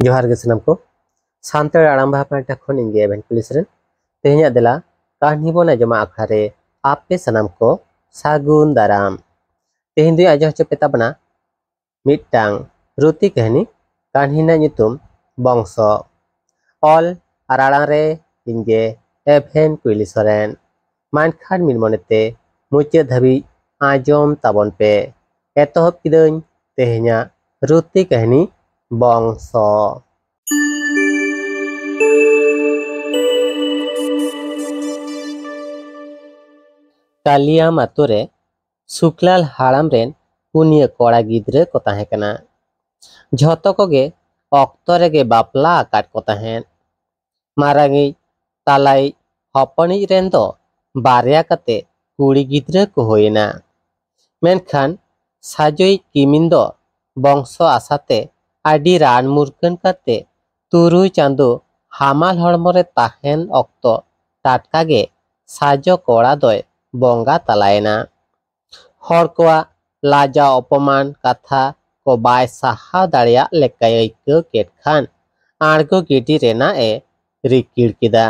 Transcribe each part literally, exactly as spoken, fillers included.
ᱡᱚᱦᱟᱨ ᱜᱮ ᱥᱟᱱᱟᱢ ᱠᱚ᱾ ᱥᱟᱱᱛᱟᱲ ᱟᱲᱟᱝ ᱵᱟᱦᱟ ᱯᱟᱦᱴᱟ ᱠᱷᱚᱱ ᱤᱧ ᱜᱮ ᱮᱵᱷᱮᱱ ᱠᱩᱞᱤ ᱥᱚᱨᱮᱱ᱾ ᱛᱮᱦᱮᱧᱟᱜ ᱫᱮᱞᱟ ᱠᱟᱹᱦᱱᱤ ᱵᱚᱱ ᱟᱸᱡᱚᱢᱟ ᱟᱠᱷᱲᱟ ᱨᱮ ᱟᱯᱮ ᱥᱟᱱᱟᱢ ᱠᱚ ᱥᱟᱹᱜᱩᱱ ᱫᱟᱨᱟᱢ᱾ ᱛᱮᱦᱮᱧ ᱫᱚᱧ ᱟᱸᱡᱚᱢ ᱦᱚᱪᱚ ᱯᱮ ᱛᱟᱵᱚᱱᱟ ᱢᱤᱫᱴᱟᱝ ᱨᱩᱛᱤ ᱠᱟᱹᱦᱱᱤ᱾ ᱠᱟᱹᱦᱱᱤ ᱨᱮᱱᱟᱜ ᱧᱩᱛᱩᱢ ᱵᱚᱝᱥᱚ᱾ ᱚᱞ ᱟᱨ ᱟᱲᱟᱝ ᱨᱮ ᱤᱧ ᱜᱮ ᱮᱵᱷᱮᱱ ᱠᱩᱭᱞᱤ ᱥᱚᱨᱮᱱ᱾ ᱢᱟ ᱮᱱᱠᱷᱟᱱ ᱢᱤᱫ ᱢᱚᱱᱮᱛᱮ ᱢᱩᱪᱟᱹᱫ ᱫᱷᱟᱹᱵᱤᱡ ᱟᱸᱡᱚᱢ ᱛᱟᱵᱚᱱ ᱯᱮ᱾ ᱮᱛᱚᱦᱚᱵ ᱠᱤᱫᱟᱹᱧ ᱛᱮᱦᱮᱧᱟᱜ ᱨᱩᱛᱤ ᱠᱟᱹᱦᱱᱤ ᱵᱚᱝᱥᱚ᱾ ᱠᱟᱞᱤᱭᱟᱢ ᱟᱛᱳ ᱨᱮ ᱥᱩᱠᱞᱟᱞ ᱦᱟᱲᱟᱢ ᱨᱮᱱ ᱯᱩᱱᱭᱟᱹ ᱠᱚᱲᱟ ᱜᱤᱫᱽᱨᱟᱹ ᱠᱚ ᱛᱟᱦᱮᱸ ᱠᱟᱱᱟ᱾ ᱡᱷᱚᱛᱚ ᱠᱚᱜᱮ ᱚᱠᱛᱚ ᱨᱮᱜᱮ ᱵᱟᱯᱞᱟ ᱟᱠᱟᱫ ᱠᱚ ᱛᱟᱦᱮᱸᱫ᱾ ᱢᱟᱨᱟᱝᱤᱡ, ᱛᱟᱞᱟᱭᱤᱡ, ᱦᱚᱯᱚᱱᱤᱡ ᱨᱮᱱ ᱫᱚ ᱵᱟᱨᱭᱟ ᱠᱟᱛᱮ ᱠᱩᱲᱤ ᱜᱤᱫᱽᱨᱟᱹ ᱠᱚ ᱦᱩᱭᱮᱱᱟ᱾ ᱢᱮᱱᱠᱷᱟᱱ ᱥᱟᱡᱚᱭᱤᱡ ᱠᱤᱢᱤᱱ ᱫᱚ ᱵᱚᱝᱥᱚ ᱟᱥᱟᱛᱮ ᱟᱹᱰᱤ ᱨᱟᱱ ᱢᱩᱨᱜᱟᱹᱱ ᱠᱟᱛᱮ ᱛᱩᱨᱩᱭ ᱪᱟᱸᱫᱚ ᱦᱟᱢᱟᱞ ᱦᱚᱲᱢᱚ ᱨᱮ ᱛᱟᱦᱮᱱ ᱚᱠᱛᱚ ᱴᱟᱴᱠᱟ ᱜᱮ ᱥᱟᱡᱚ ᱠᱚᱲᱟ ᱫᱚᱭ ᱵᱚᱸᱜᱟ ᱛᱟᱞᱟᱭᱮᱱᱟ᱾ ᱦᱚᱲ ᱠᱚᱣᱟᱜ ᱞᱟᱡᱟᱣ ᱚᱯᱚᱢᱟᱱ ᱠᱟᱛᱷᱟ ᱠᱚ ᱵᱟᱭ ᱥᱟᱦᱟᱣ ᱫᱟᱲᱮᱭᱟᱜ ᱞᱮᱠᱟᱭ ᱟᱹᱭᱠᱟᱹᱣ ᱠᱮᱫ ᱠᱷᱟᱱ ᱟᱬᱜᱚ ᱜᱤᱰᱤ ᱨᱮᱱᱟᱜ ᱮ ᱨᱤᱠᱤᱲ ᱠᱮᱫᱟ᱾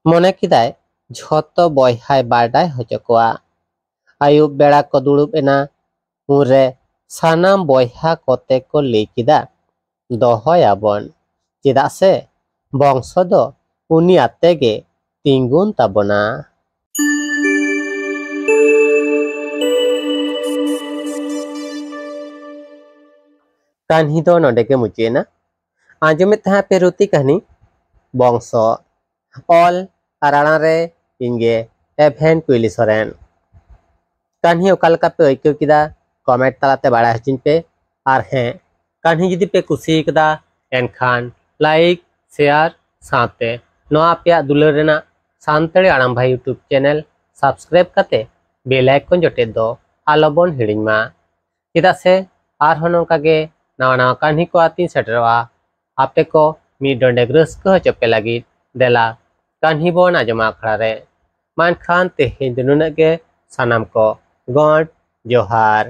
ᱢᱚᱱᱮ ᱠᱮᱫᱟᱭ ᱡᱷᱚᱛᱚ ᱵᱚᱭᱦᱟᱭ ᱵᱟᱰᱟᱭ ᱦᱚᱪᱚ ᱠᱚᱣᱟ᱾ ᱟᱹᱭᱩᱵ ᱵᱮᱲᱟ ᱠᱚ ᱫᱩᱲᱩᱵ ᱮᱱᱟ᱾ ᱩᱱᱨᱮ ᱥᱟᱱᱟᱢ ᱵᱚᱭᱦᱟ ᱠᱚᱛᱮ ᱠᱚ ᱞᱟᱹᱭ ᱠᱮᱫᱟ, "ᱫᱚᱦᱚᱭᱟᱵᱚᱱ, ᱪᱮᱫᱟᱜ ᱥᱮ ᱵᱚᱝᱥᱚ ᱫᱚ ᱩᱱᱤ ᱟᱛᱮ ᱜᱮ ᱛᱤᱸᱜᱩᱱ ᱛᱟᱵᱚᱱᱟ᱾" ᱠᱟᱹᱦᱱᱤ ᱫᱚ ᱱᱚᱰᱮ ᱜᱮ ᱢᱩᱪᱟᱹᱫ ᱮᱱᱟ᱾ ᱟᱸᱡᱚᱢᱮᱫ ᱛᱟᱦᱮᱸ ᱯᱮ ᱨᱩᱛᱤ ᱠᱟᱹᱦᱱᱤ ᱵᱚᱝᱥᱚ᱾ ᱚᱞ ᱟᱨ ᱟᱲᱟᱝ ᱨᱮ ᱤᱧ ᱜᱮ ᱮᱵᱷᱮᱱ ᱠᱩᱭᱞᱤ ᱥᱚᱨᱮᱱ᱾ ᱠᱟᱹᱦᱱᱤ ᱚᱠᱟ ᱞᱮᱠᱟ ᱯᱮ ᱟᱹᱭᱠᱟᱹᱣ ᱠᱮᱫᱟ, ᱠᱚᱢᱮᱱᱴ ᱛᱟᱞᱟᱛᱮ ᱵᱟᱲᱟᱭ ᱦᱚᱪᱚᱧ ᱯᱮ᱾ ᱟᱨ ᱦᱮᱸ, ᱠᱟᱹᱦᱱᱤ ᱡᱩᱫᱤ ᱯᱮ ᱠᱩᱥᱤ ᱠᱟᱫᱟ, ᱮᱱᱠᱷᱟᱱ ᱞᱟᱭᱤᱠ, ᱥᱮᱭᱟᱨ ᱥᱟᱶᱛᱮ ᱱᱚᱣᱟ ᱟᱯᱮᱭᱟᱜ ᱫᱩᱞᱟᱹᱲ ᱨᱮᱱᱟᱜ ᱥᱟᱱᱛᱟᱲᱤ ᱟᱲᱟᱝ ᱵᱷᱟᱭ YouTube ᱪᱮᱱᱮᱞ ᱥᱟᱵᱥᱠᱨᱟᱭᱤᱵ ᱠᱟᱛᱮ ᱵᱮᱞ ᱟᱭᱠᱚᱱ ᱡᱚᱴᱮᱫ ᱫᱚ ᱟᱞᱚᱵᱚᱱ ᱦᱤᱲᱤᱧ ᱢᱟ᱾ ᱪᱮᱫᱟᱜ ᱥᱮ ᱟᱨᱦᱚᱸ ᱱᱚᱝᱠᱟ ᱜᱮ ᱱᱟᱣᱟ ᱱᱟᱣᱟ ᱠᱟᱹᱦᱱᱤ ᱠᱚ ᱟᱛᱤᱧ ᱥᱮᱴᱮᱨᱚᱜᱼᱟ᱾ ᱟᱯᱮ ᱠᱚ ᱢᱤᱫ ᱰᱚᱸᱰᱮᱠ ᱨᱟᱹᱥᱠᱟᱹ ᱦᱚᱪᱚ ᱯᱮ ᱞᱟᱹᱜᱤᱫ ᱫᱮᱞᱟ ᱠᱟᱹᱦᱱᱤ ᱵᱚᱱ ᱟᱸᱡᱚᱢᱟ ᱟᱠᱷᱲᱟ ᱨᱮ᱾ ᱢᱟ ᱮᱱᱠᱷᱟᱱ ᱛᱮᱦᱮᱧ ᱫᱚ ᱱᱩᱱᱟᱹᱜ ᱜᱮ᱾ ᱥᱟᱱᱟᱢ ᱠᱚ ᱜᱚᱸᱰ ᱡᱚᱦᱟᱨ᱾